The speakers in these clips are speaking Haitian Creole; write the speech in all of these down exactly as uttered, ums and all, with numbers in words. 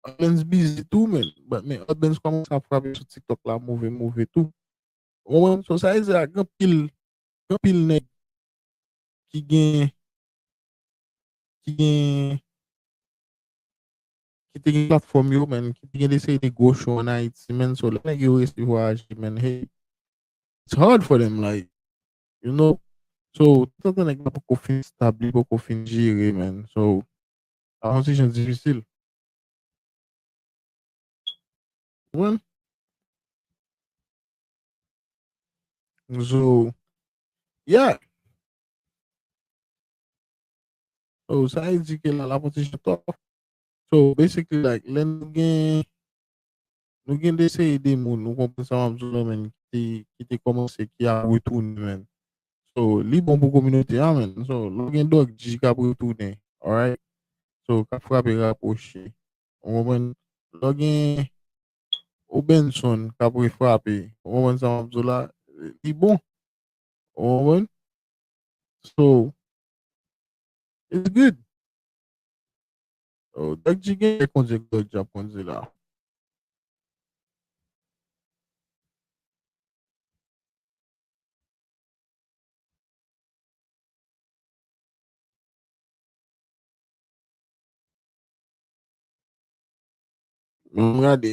Utbanz bizi tou, men. But, men Utbanz kòmanse ap frape sou TikTok la, move, move tou. Ou konprann? So, sa vle di a, gen anpil, gen anpil nèg ki gen, ki gen, ki te gen platfòm yo, men, ki te gen de seri de gwo show an Ayiti, men. So, lè nèg yo resevwa aji, men, hey, it's hard for them, like, you know? So, tout antan nèg la poko fin stab, li poko fin jere, men. So, sa yon ti jan difisil. Ou konprann? So, yeah. So, sa vle di ke la, la pon ti jan tough. So, basically, like, lè nou gen, nou gen de seri de moun, ou konprann sa m ap di w la, men, ki te, ki te kòmanse, ki ap retounen, men. So, li bon pou kominote a, men. So, lè w gen Doc G k ap retounen, alright? So, k ap frape rapwoche. Ou konprann? Lè w gen Obenson k ap refrape. Ou konprann sa m ap di w la? Li bon. Ou konprann? So, it's good. Oh, Doc G gen lè kondui, Doc G ap kondui la. Mwen gade.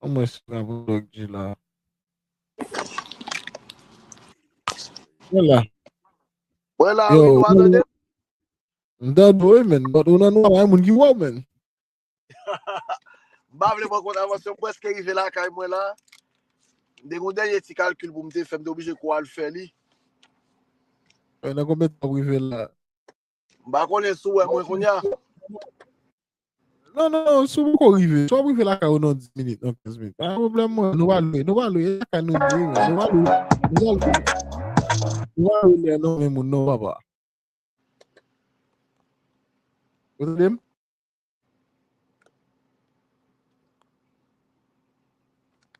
Omwen si nan pou Doc G la. Mwen la. Mwen la, wi, nou pa tande? M tande w, wi, men. But ou nan nwa, pa gen moun ki wè w, men. M pa vle pran kontravansyon, m prèske rive lakay mwen la. M te gen yon dènye ti kalkil pou m te fè, m te oblije kouri al fè li. Eh, nan konbyen tan w rive la? M pa konnen si w wè mwen kounye a. Non, non, non, si w poko rive, si w ap rive lakay ou nan dis minit, nan kenz minit, pa gen pwoblèm, mwen. Nou pa lwe, nou pa lwe, e lakay nou ye, men. Nou pa lwe, nou pa lwe, nou pa lwe lè nan men moun, non, papa. Ou tande m?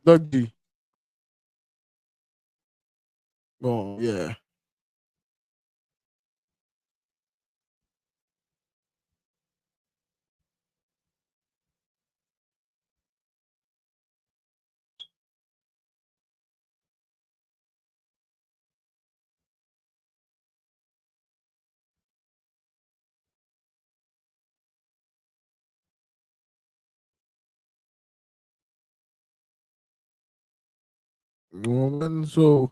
Doc G. Bon, yeah. Ou konprann? So,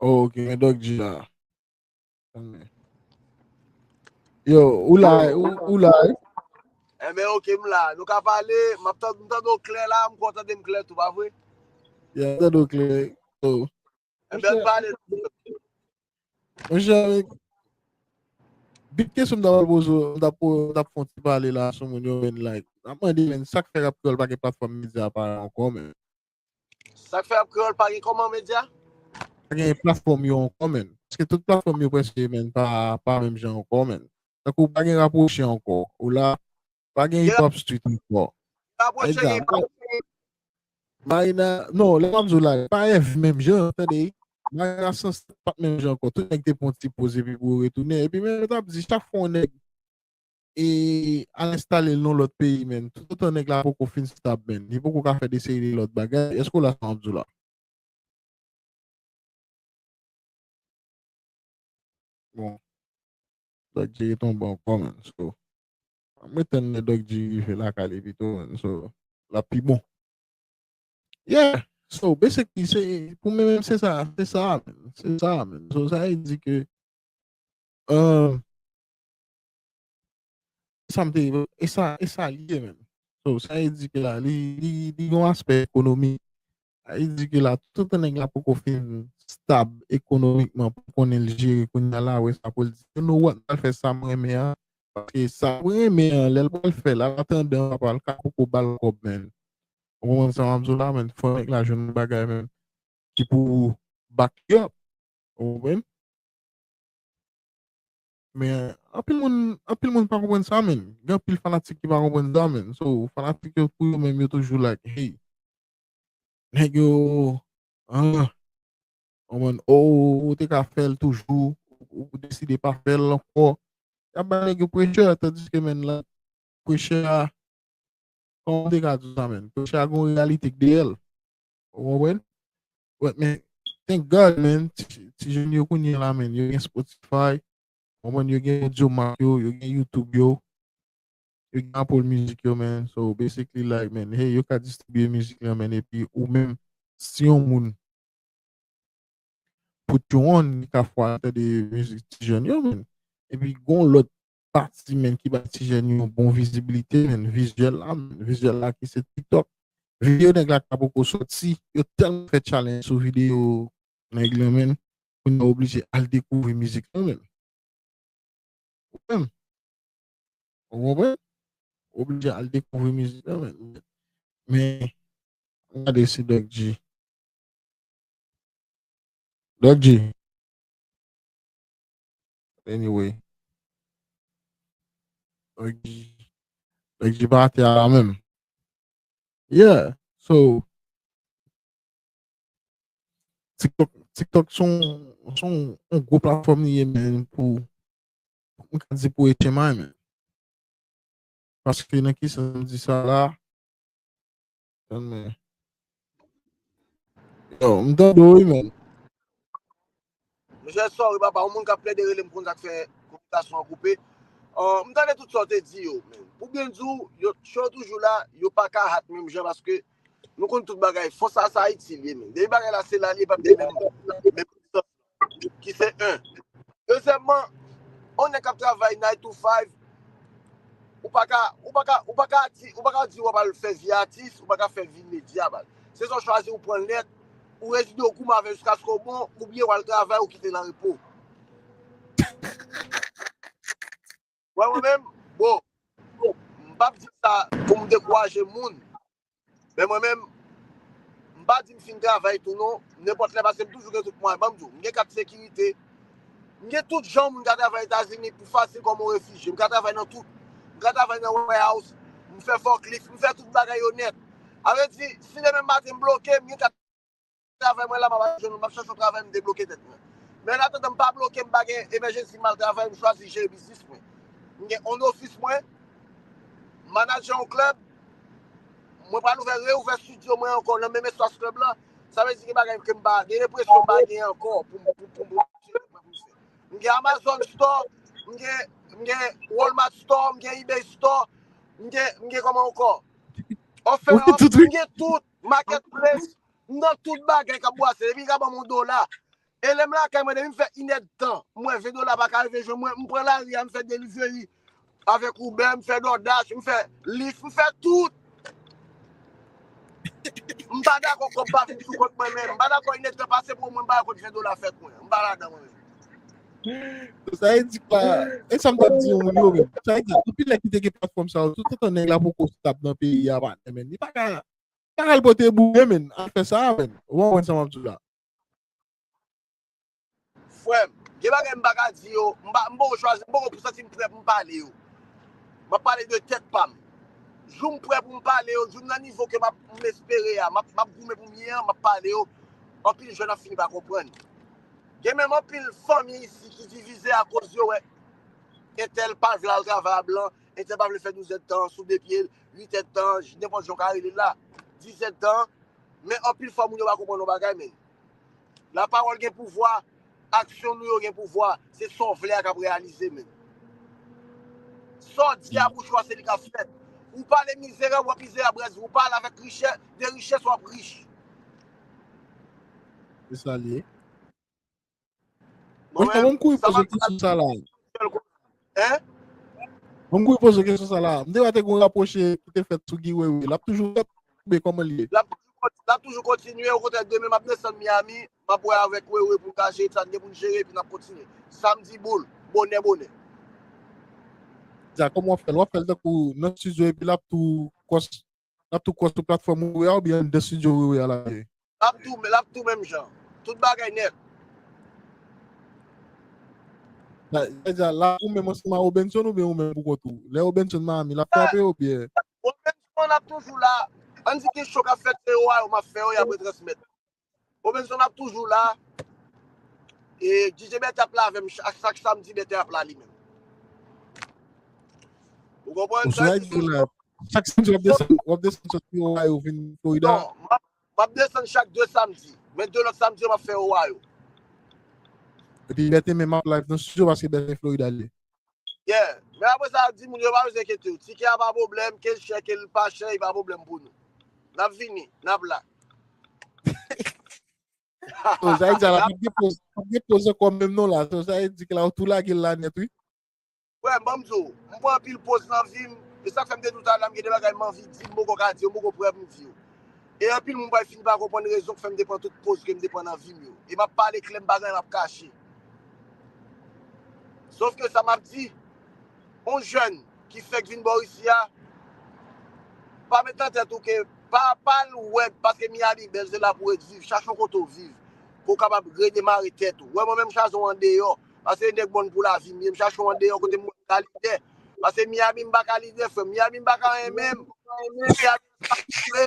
oh, ok, men Doc G la. Yo, ou la, ou, ou la. Enben, ok, m la. Nou ka pale, m ap tande, m tande w klè la, m kwè w tande m klè tou, pa vre? Yeah, m tande w klè. So, enben, ann pale. Monchè, bit kesyon m ta pral poze w, m ta po-, m ta fè yon ti pale la sou moun yo, men, like, m ap mande, men, sa k fè Rap Kreyòl pa gen platfòm medya pa yo ankò, men. Sa k fè Rap Kreyòl pa gen kòman medya? Pa gen platfòm yo ankò, men. Paske tout platfòm yo prèske, men, pa, pa menm jan ankò, men. Tankou pa gen Rapwoche ankò. Ou la, pa gen Hip Hop Street ankò. Rapwoche gen Marina, non, lè m ap di w la, pa F menm jan, tande. Marina Sunset pa t menm jan ankò. Tout nèg te pran ti poz epi pou yo retounen. Epi menm yo t ap di, chak fwa yon nèg e al enstale l nan lòt peyi, men. Toutotan nèg la poko fin stab, men. Li poko ka fè de seri de lòt bagay. Èske w la sa m ap di w la? Bon. Doc G tonbe ankò, men. So, ann tann lè Doc G rive lakay li pito, men. So, l ap pi bon. Yeah. So, basically, se, pou mwen menm, se sa, se sa, men. Se sa, men. So, sa vle di ke, um, sa m te, e sa, e sa li ye menm. So, sa vle di ke la, li, li, li gen yon aspè ekonomik. Sa vle di ke la, toutotan nèg la poko fin stab ekonomikman pou konnen l jere kounye a la, wè sa pou l di, you know what, m pral fè sa m renmen an. Paske sa m renmen an, lè l pral fè l, an atandan, papa l ka poko ba l kòb, men. Ou konprann sa m ap di w la, men? Fò nèg la jwenn yon bagay, men, ki pou back you up. Ou konprann? Men, anpil moun, anpil moun pa konprann sa, men. Gen anpil fanatik ki pa konprann sa, men. So, fanatik yo, pou yo menm, yo toujou like, hey, nèg yo, ah, ou konprann, oh, ou te ka fè l toujou, ou, ou deside pa fè l ankò. Y ap bay nèg yo pressure, tandiske, men, la, pressure a, kòman m te ka di w sa, menn? Klòche a gen yon reyalite k dèyè l. Ou konprann? Wè, men, thank God, man. Ti, ti jèn yo kounye a la, man, yo gen Spotify. Ou konprann? Yo gen Audiomack yo, yo gen YouTube yo. Yo gen Apple Music yo, man. So, basically, like, man, hey, yo ka distribye mizik la, man. Epi, ou menm, si yon moun put you on, li ka fè w tande mizik ti jèn yo, man. Epi, gon lòt pati, man, ki ba ti jèn yo bon vizibilite, man. Vizyèl la, man. Vizyèl la ki se TikTok. Videyo nèg la ka poko sòti. Yo tèlman fè challenge sou videyo nèg la, man. Kounye a oblije al dekouvri mizik la, man. Ou konprann? Ou konprann? Oblije al dekouvri mizik la, man. Men, gade si Doc G. Doc G. Anyway. Doc G. Doc G pa atè a la menm. Yeah. So, TikTok, TikTok se yon, se yon, yon gwo platfòm li ye, men, pou, m ka di pou H M I, men. Paske nan ki sans m di sa la? Tann men. Yo, m tande w wi, men. Monchè, sorry, papa, yon moun k ap plede rele m konn sa k fè kominikasyon an koupe. Ah, m tande tout sa w te di yo, men. Pou byen di w, yo, cho toujou la, yo pa ka hat menm jan, paske nou konn tout bagay. Fòs a sa Ayiti l ye, men. Depi bagay la se la l ye, p ap gen menm, menm ki se en. Dezyèmman, yon nèg k ap travay nine to five, ou pa ka, ou pa ka, ou pa ka di, ou pa ka di w ap al fè vi atis, ou pa ka fè vi medya, baz. Se sa w chwazi, ou pran nèt, ou rezide, ou kouman avè l jiskaske w bon, oubyen w al travay, ou kite l an repo. Wè, mwen menm, bon, m p ap di sa pou m dekouraje moun. Men mwen menm, m pa di m fin travay tou non, nenpòt lè, paske m toujou gen tout mwayen. Ban m di w, m gen kat sekirite. M gen tout jan moun ka travay Etazini pou fasil kòm yon refijye. M ka travay nan tout. M ka travay nan warehouse, m fè forklift, m fè tout bagay yo nèt. A vle di, si demen maten m bloke, m gen kat travay mwen la, m ap al jwenn, m ap chèche yon travay, m debloke tèt mwen. Men an atandan, m pa bloke, m pa gen emèjensi, m al travay, m chwazi jere biznis mwen. M gen on ofis mwen, m manaje yon klèb, mwen pral ouvè, reouvè estidyo mwen ankò nan menm espas klèb la. Sa vle di gen bagay ke m pa, gen enpresyon m pa gen ankò pou m, pou, pou, pou, pou m fè. M gen Amazon Store, m gen, m gen Walmart Store, m gen eBay Store, m gen, m gen kòman ankò? Offer Up, m gen tout, Marketplace, m nan tout bagay k ap bwase. Depi l ka ban m yon dola. E lè m lakay mwen, depi m fè inèdtan, m wè ven dola pa ka rive jwenn mwen, m pran lari a, m fè delivery avèk Uber, m fè DoorDash, m fè Lyft, m fè tout. M pa dakò kòb pa vin sou kont mwen menm. M pa dakò inèdtan pase pou mwen, m pa wè kot ven dola fèt mwen. M pa ladan mwen menm. Sa vle di pa, e sa m t ap di yon moun yo menm. Sa vle di, anpil nèg ki te gen platfòm sa yo, toutotan nèg la poko stab nan peyi a, patnè, men li pa ka, pa ka al pote boure, men, al fè sa, men. Ou konprann sa m ap di w la? Frè m, gen bagay m pa ka di yo, m pa, m poko chwazi, m poko santi m prè pou m pale yo. M ap pale de tèt pa m. Jou m prè pou m pale yo, jou m nan nivo ke m ap, m espere a, m ap, m ap goumen pou m ye an, m ap pale yo. Anpil jèn ap fini pa konprann. Gen menm anpil fanmi isi ki divize akoz yo wè entèl pa vle al travay a blan, entèl pa vle fè douz èdtan sou de pye l, uit èdtan, nenpòt jan w ka rele l la, diz èdtan, men anpil fwa moun yo pa konprann yon bagay, men. Lapawòl gen pouvwa, aksyon nou yo gen pouvwa, se sa w vle a k ap reyalize, men. Sa w di a bouch ou a, se li k ap fèt. Ou pale mizerab, w ap mizerab, rès ou pale avèk richè, de richès, w ap rich. Se sa l ye. Mwen menm, ban m kouri poze kesyon sa la. Hein? Ban m kouri poze kesyon sa la. M te wè te gon rapwoche ki te fèt sou Guy Wewe. L ap toujou fèt oubyen kòman l ye? L ap toujou konti-, l ap toujou kontinye. Okontrè, demen m ap desann Miami. M ap wè avèk Wewe pou l ka jere sa n gen pou n jere, epi n ap kontinye. Samdi boul, bonè, bonè. Dja, kòman w ap fè l? W ap fè l tankou nan estidyo epi l ap tou kòs L ap tou kòs sou platfòm Wewe a oubyen anndan estidyo Wewe a l ap ye? L ap tou, l ap tou menm jan. Tout bagay nèt. Sa, sa vle di la, ou menm ansanm a Robenson oubyen ou menm pou kont ou? Lè Robenson Miami, l ap frape oubyen? Robenson ap toujou la. Ann di gen cho k ap fèt se yo a yo m ap fè yo, y ap retransmèt. Robenson ap toujou la. E D J Bètè ap la avè m chak, chak samdi, Bètè ap la li menm. Ou konprann sa? Ou sou radio la. Chak samdi w ap desann, w ap desann soti Ohio vin Florida? Non, m ap, m ap desann chak de samdi. Men de lòt samdi yo, m ap fè Ohio. Epi Bèt Enmen, m ap live nan studio paske Bèt Enmen Florida li ye. Yeah. Men apre sa, di moun yo pa bezwen enkyete yo. Tikè a pa pwoblèm, ke l chè, ke l pa chè, e pa pwoblèm pou nou. N ap vini, n ap la. So, sa vle di la, p ap gen poz, p ap gen poz ankò menm non la. So, sa vle di ke la, ou tou lage l la nèt, wi. Frè, ban m di w, m pran anpil poz nan vi m. E sa k fè m te di w talè a, m gen de bagay m anvi di, m poko ka di yo, m poko prè pou m di yo. E anpil moun pral fini pa konprann rezon k fè m te pran tout poz ke m te pran nan vi m yo. E m ap pale klè, m pa gen anyen m ap kache. Sof ke sa m ap di, yon jèn ki fèk vin bò isi a, pa met nan tèt ou ke pa, pa al wè, paske Miami bèl, se la pou w ret viv. Chache yon kote w viv, pou w kapab redemare tèt ou. Wè mwen menm, m chache yon andeyò, paske nèg mòn pou lavi m ye, m chache yon andeyò kote m ka lidè. Paske Miami m pa ka lidè, frè m. Miami m pa ka renmen m. Miami m pa ka vle.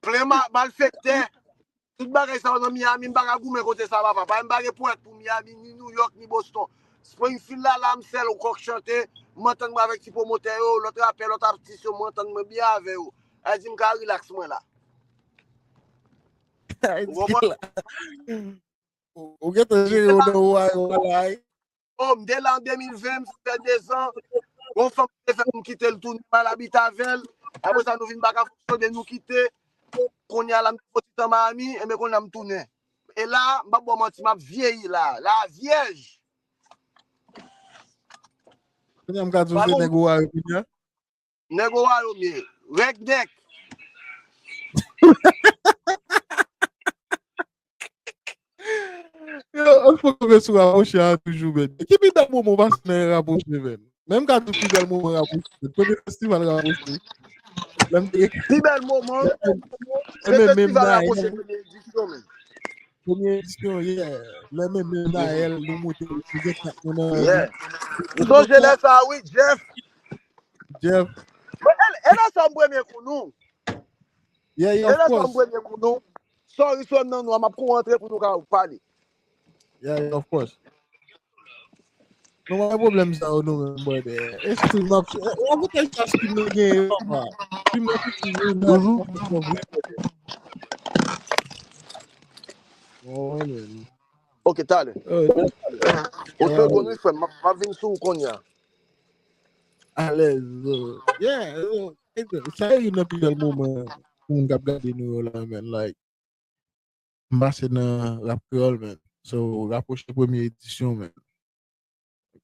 Plen ma-, malfektè. Tout bagay sa yo nan Miami, m pa ka goumen kote sa, papa. Pa, m pa gen pwèt pou Miami, ni New York, ni Boston. Springfield la, la, m sèl, yon kòk chante, m antann mwen avèk ti pwomotè yo, lòt rapè, lòt atis yo, m antann mwen byen avè yo. Sa di m ka rilaks mwen la. Ou konprann? Ou, ou gentan jere yo nan Ohio la, wi. Oh, m te la an de mil ven, m fè de zan. Gon fanm te fè m kite l tounen, m al abite avè l. Apre sa, nou vin pa ka fonksyone, nou kite. Kounye a la, m te fè yon ti tan Miami, enben kounye a m tounen. E la, m p ap ba w manti, m ap vyeyi la. La vyèj. Kounye a m ka di w se nèg Ohio kounye a? Nèg Ohio m ye. Rèk dèk. Yo, an fò konvensi rapwoche a toujou, men. Ki pi bèl moman w pase nan rapwoche, men? Men m ka di w pi bèl moman rapwoche, men. Premye festival rapwoche. Lè m te pi bèl moman, se festival rapwoche, premye edisyon, men. Premye edisyon, yeah. Lè men, men Naël, nou monte, nou gen kat moun nan. Yeah. M sonje lè sa, wi, Jeff. Jeff. E, e lè sa m premye kou nou. Yeah, yeah, of course. E lè sa m premye kou nou. Sorry, sou m nan nou, m ap kou rantre pou nou ka pale. Yeah, yeah, of course. Nou pa gen pwoblèm sa yo, nou menm, brother. Espri m ap, e, avantaj sa espri m nan genyen, papa. Espri m nan fiti vre, nan fiti vre, brother. Oh, man. Ok, talè. Oh, yon segonn, wi, frè m, m ap, m ap vin sou ou kounye a. Alèz, oh. Yeah, oh. Sa e youn nan pi bèl moman pou moun k ap gade nou yo la, man. Like, m pase nan rap kreyòl, man. So, rapwoche premye edisyon, man.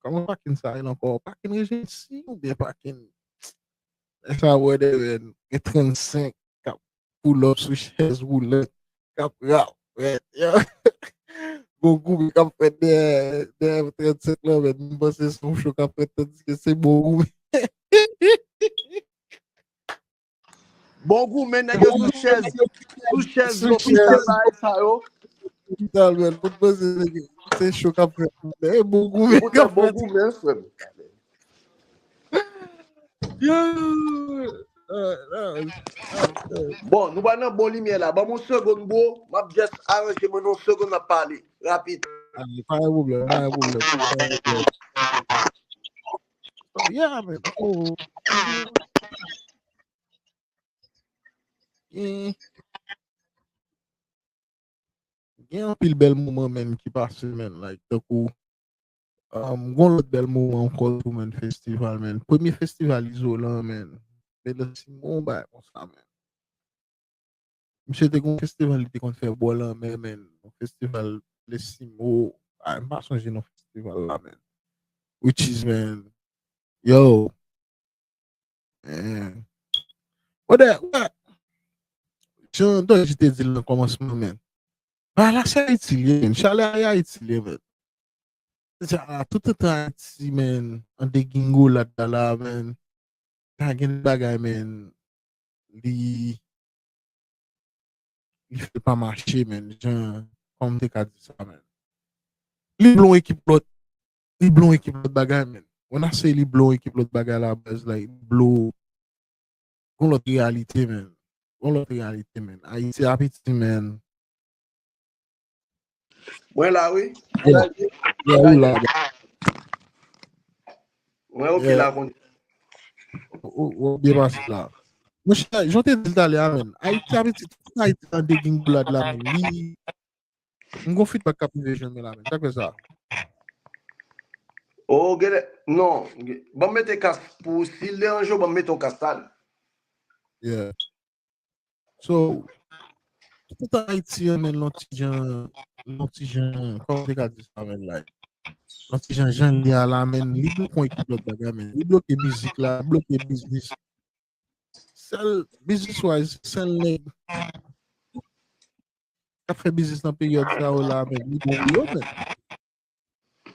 Kòman Pakin sa rele ankò? Pakin Rejensi oubyen Pakin? Lè sa, brother, man, gen trannsenk k ap pull up sou chèz woulant, k ap rap, man. Yo. Gon goumen k ap fèt dèyè, dèyè trannsenk lan, man. M panse se yon cho k ap fèt, tandiske se bon goumen. Bon goumen, nèg yo sou chèz, sou chèz lopital bagay sa yo. Lopital, man. Moun panse se cho k ap fèt. E bon goumen k ap fèt. Bon goumen, frè m. Yo. Bon, nou pa nan bon limyè la. Ban m yon segonn, bro. M ap just aranje mwen nan yon segonn, n ap pale. Rapid. Ah, pa gen pwoblèm, pa gen pwoblèm, pa gen pwoblèm. Yeah, man. Oh. Gen, gen anpil bèl moman, man, ki pase, man. Like, tankou, um, gon lòt bèl moman ankò tou, man, festival, man. Premye festival Izolan, man. Bèl Simon, bay konsa, man. Misye te gon festival li te konn fè bò lanmè, man. Yon festival Lesimo. Ah, m pa sonje non festival la, man. Which is, man. Yo. Man. Wè, wè. Jan Dodgy te di l nan kòmansman, man. Bagay la se Ayiti li ye, man. Chalè a e Ayiti li ye, man. Sa, tout tan Ayiti, man, an deginngolad la, la, man. Sa gen bagay, man, li, li fè pa mache, man. Jan, kòman m te ka di sa, man? Li blo yon ekip lòt, li blo yon ekip lòt bagay, man. When I say li blo yon ekip lòt bagay la, baz, like, li blo yon lòt reyalite, man. Yon lòt reyalite, man. Ayiti a piti, man. Mwen la, wi. Yeah. Yeah, ou la, bro. Mwen oke la, konn. Ou ou byen pase la. Monchè, jan w te di l talè a, menn. Ayiti, Ayiti, tout Ayiti nan degringolad la, menn. Li, m gon feedback k ap rive jwenn mwen la, menn. Sa k fè sa? Oh, gen, non. Ban m mete kas pou, si l deranje w, ban m mete yon kas talè. Yeah. So, tout Ayiti an, menn, yon ti jan, yon ti jan, kòman te ka di sa, menn, like, yon ti jan, jan li a la, menn, li bloke yon ekip lòt bagay, menn. Li bloke mizik la, bloke biznis. Sèl, business wise, sèl nèg k ap fè biznis nan peryòd sa yo la, menn, li bloke yo, menn.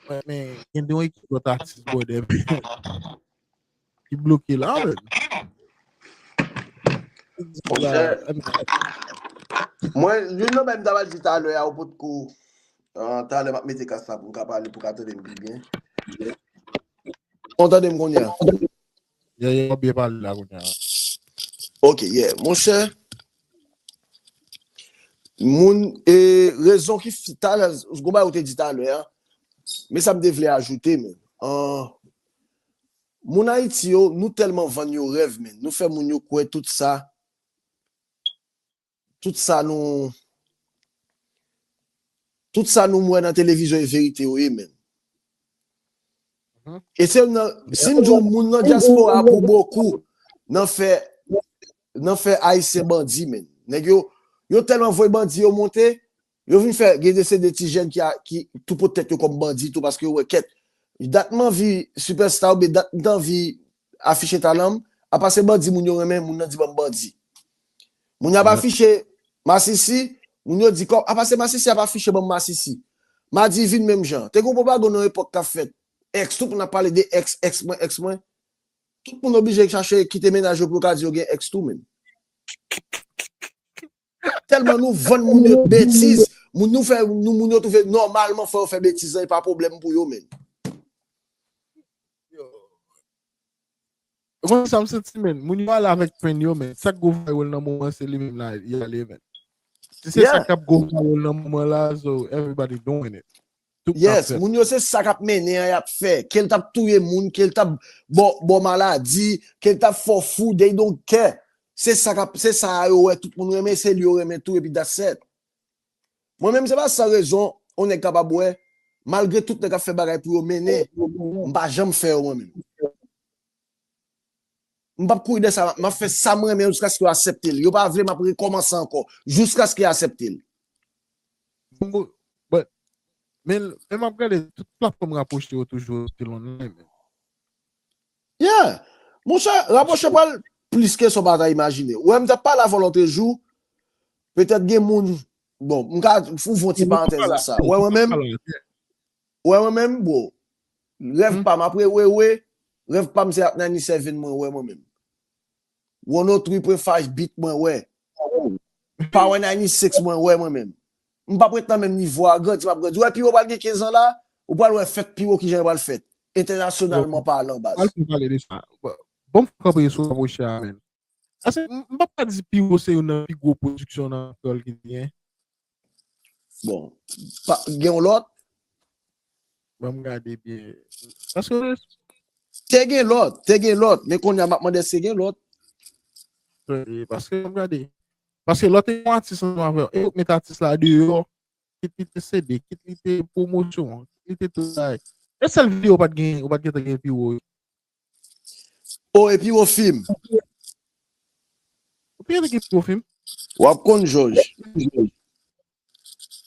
Men, men, gen de yon ekip lòt atis, brother, ki bloke la, menn. Monchè, mwen, youn nan bagay m ta pral di talè a, ou potko, ah, talè m ap mete kas la pou m ka pale, pou ka tande m pi byen. Ou tande m kounye a? Yeah, yeah, w ap byen pale la kounye a. Ok, yeah. Monchè, moun, e, rezon ki fi-, talè, gon bagay ou te di talè a, men sa m te vle ajoute, men, ah, moun Ayiti yo, nou tèlman vann yo rèv, men, nou fè moun yo kwè tout sa, tout sa nou, tout sa nou wè nan televizyon e verite yo ye, menn. E se nan, si m di w, moun nan dyaspora pou bokou nan fè, nan fè Ayisyen bandi, menn. Nèg yo, yo tèlman voye bandi yo monte, yo vin fè, gen de se de ti jèn ki, a- ki tou pot tèt yo kòm bandi tou, paske yo wè kèt. Dat m anvi sipèsta oubyen dat m t anvi afiche talan m, apa se bandi moun yo renmen, moun nan di ban m bandi. Moun yo ap afiche masisi, moun yo di kòm, apa se masisi ap afiche ban m masisi. Madivin menm jan. Te gen yon pwopagann nan epòk k ap fèt. Èks, tout moun ap pale de èks, èks mwen, èks mwen. Tout moun oblije chache kite mennaj yo pou yo ka di yo gen èks tou menm. Tèlman nou vann moun yo betiz, moun nou fè, nou, moun yo twouve nòmalman fò yo fè betiz lan, e pa pwoblèm pou yo menm. Ou konn sa m santi, menn? Moun yo ale avèk friend yo, menn. Sa k go viral nan moman, se li menm la, y ale, menn. Se, se sa k ap go viral nan moman la, so everybody doing it. Tout moun ap Yes, fè. Moun yo se sa k ap mennen an, y ap fè. Ke l t ap touye moun, ke l t ap bò, bò maladi, ke l t ap fè w fou, they don't care. Se sa k ap, se sa a yo wè tout moun renmen, se li yo renmen tou, epi that's it. Mwen menm, se pa san rezon, yon nèg kapab wè, malgre tout nèg ap fè bagay pou yo mennen, m pa janm fè yo mwen menm. M p ap kouri dèyè sa, m ap fè sa m renmen yo jiskaske yo aksepte l. Yo pa vle, m ap rekòmanse ankò, jiskaske yo aksepte l. Bon, but, men, men m ap gade, tout platfòm rapwoche yo toujou still online, men. Yeah! Monchè, rapwoche pral plis ke sa w pa ta imajine. Ou wè, m t ap pale avè w lòt jou, petèt gen moun, bon, m ka ouvri yon ti parantèz nan sa. Ou wè, mwen menm, ou wè, mwen menm, bro, rèv pa m, apre Wewe, rèv pa m se ak ninety seven mwen wè mwen menm. One oh three point five beat mwen wè. Power ninety six mwen wè mwen menm. M p ap ret nan menm nivo a, grandi m ap grandi. Ou wè Piwo pral gen kenz an la, ou pral wè fèt Piwo kijan l pral fèt. Entènasyonalman palan, baz. Al pou pale de sa. Bon, m kanpe sou rapwoche a, menn. Paske m, m p ap ka di Piwo se youn nan pi gwo pwodiksyon nan kreyòl ki genyen. Bon, pa, gen yon lòt? Ban m gade byen. Paske te gen lòt, te gen lòt, men kounye a m ap mande èske gen lòt. Paske ban m gade. Paske lòt te yon atis ansanm avè w. E yo met atis la deyò. Kit li te C D, kit li te pwomosyon, kit li te tout bagay. E sèl videyo ou pa t gen, ou pa t gentan gen Piwo. Oh, e Piwo fim. Ou te gentan gen Piwo fim? W ap konn jòj.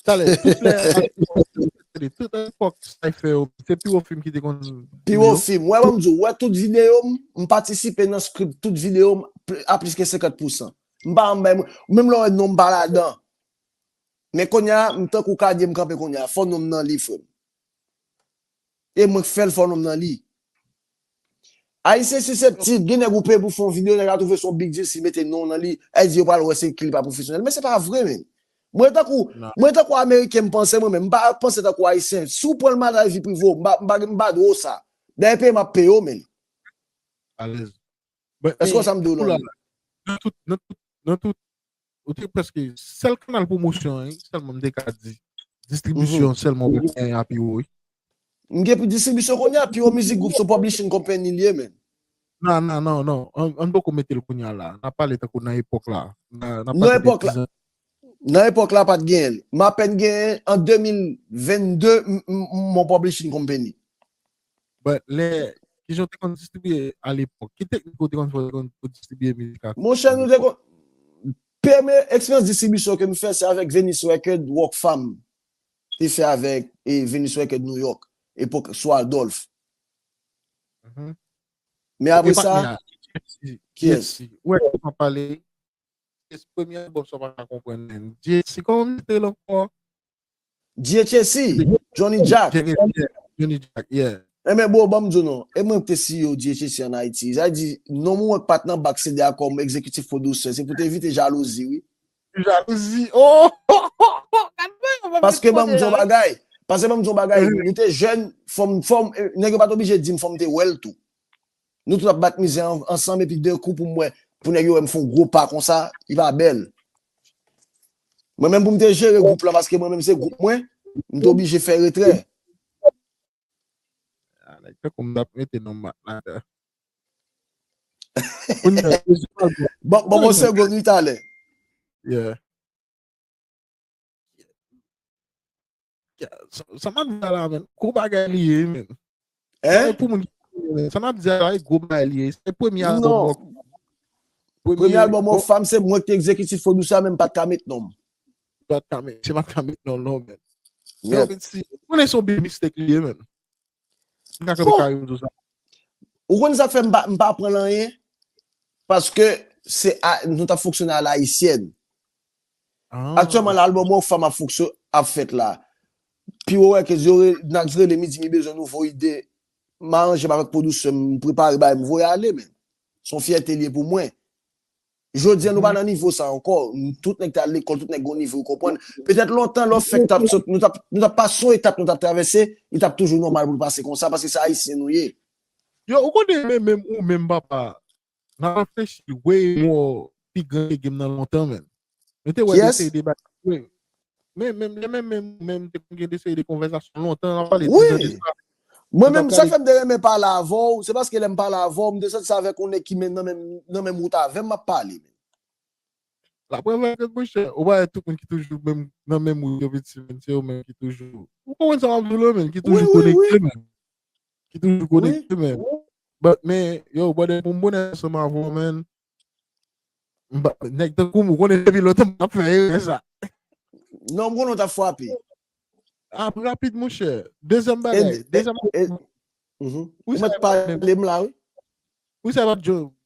Talè, tout lè, tout epòk sa fè yo, se Piwo fim ki te konn. Piwo fim, wè, ban m di w, wè tout videyo m, m patisipe nan script tout videyo m a plis ke senkant pousan. M pa anba, menm lè w wè non m pa ladan. Men kounye a, m tankou Kadye m kanpe kounye a, fò non m nan li, frè m. E mwen k fè l, fò non m nan li. Ayisyen siseptib, gen nèg ou peye pou fè yon videyo, nèg la twouve se yon big deal si mete non w nan li, ay di yo pral wè se ki li pa pwofesyonèl. Men se pa vre, men. Mwen tankou, mwen tankou Ameriken m panse mwen menm, m pa panse tankou Ayisyen. Si w pran l mal ak vi prive w, m pa, m pa, m pa dwe w sa. Dayè peye m ap peye w, men. Alèz. Èske w sa m di w la? Nan tout, nan tout, nan tout, ou te prèske sèl kanal pwomosyon, wi, sèlman m te ka di. Distribisyon sèlman ou pa gen a Piwo, wi. M gen pou distribisyon kounye a, Piwo Music Group se yon publishing company li ye, men. Non, non, non, non. An, an poko mete l kounye a la. N ap pale tankou nan epòk la. Nan, n ap Nan pale de epòk la. dizan. Nan epòk la, pa t genyen l. M apèn genyen an de mil vennde, m, m, m, mon publishing company. But lè, kijan w te konn distribiye alepòk? Ki teknik ou te konn fè w te konn pou distribiye mizik a? Monchè, nou te konn. Premye eksperyans distribisyon ke m fè, se avèk Venus Record, Rockfam. Te fè avèk e, Venus Record New York, epòk sou Adolphe. Mhm. Men apre Epa, sa, men a, G H C, Ki yès? G H C. Wè, w ap pale. Premye albòm sa w pa ka konprann, men. G H C, kòman w mete l ankò? G H S C, Johnny Jack. Johnny Jack, yeah. Enben, bro, ban m di w non. E mwen ki te C E O G H S C an Ayiti. Sa di, non, mwen wè k pa t nan bak C D a kòm executive producer. Se pou te evite jalouzi, wi. Jalouzi. Oh! Gad mwen, mwen Paske met ban m di w kote a. Bagay. Paske ban m di w bagay. Nou te jèn, fò m, fò m, eh, nèg yo pa t oblije di m, fò m te wè l tou. Nou tout ap bat mizè an- ansanm epi de kou pou m wè, pou nèg yo wè m fè yon gwo pa konsa, li pa bèl. Mwen menm pou m te jere gwoup la, paske mwen menm se gwoup mwen, m te oblije fè retrè. Ah, nèg tankou m t ap mete non m ladan. Kounye a, Bon, bon, bon, se gwo talè. Yeah. Yeah, sa, sa m ap di la, men. Gwo bagay li ye, men. Hein? Pou moun ki, sa m ap di la, e gwo bagay li ye. Se premye albòm. Non. Premye albòm Rockfam, se mwen ki te executive producer, men m pa t ka met non m. Pa t ka met, se pa t ka met non, non, men. Yeah. Yo, si, konnen se yon big mistake li ye, men. M ka kanpe Bon. Karim tou sa. Ou konn sa k fè m pa, m pa pran l anyen? Paske se a, nou t ap fonksyone a la ayisyèn. Ah. Aktyèlman, albòm Rockfam ap fonksyone, ap fèt la. Pi wo wè ke yo re- Nax rele m, li di m li bezwen nouvo ide. M aranje m avèk pwodiktè m, m prepare bagay, m voye ale, men. Se yon fyète li ye pou mwen. Jodi a, nou pa nan nivo sa ankò. Tout nèg t al lekòl, tout nèg gon nivo, ou konprann? Petèt lontan, lè w fèk t ap sot, nou t ap, nou t ap pase yon etap, nou t ap travèse, li t ap toujou nòmal pou l pase konsa, paske se ayisyen nou ye. Yo, ou konnen, men, menm ou menm, papa, n ap reflechi way more pi gran ke game nan lontan, men. Nou te wè de Yes. Seri de bagay. Wi. Men, men, men, men, men, men, te konn gen de seri de konvèsasyon lontan, n ap pale Wi. dizan de sa. Mwen Nou menm, t ap sa k pale fè m te renmen pale avè w, se paske lè m pale avè w, m te santi se avèk yon nèg ki menm nan menm, nan menm wout avè m, m ap pale. La prèv, monchè, ou pa wè tout moun ki toujou menm, nan menm wout yo, piti, men, se yo menm ki toujou. Ou konprann sa m ap di w la, men, ki Wi, toujou wi, wi. konekte, men. Ki toujou Wi. Konekte, men. But, men, yo, brother, pou m bonè ansanm avè w, men. M pa- Nèg tankou m, ou konnen depi lontan m ap fè erè sa. Non, m konnen w t ap frape. Ap rapid, monchè. Dezyèm E, bagay, e, dezyèm e, mhm. Wi, Ou sa mèt pale m la, wi. Wi, sa va, Joe.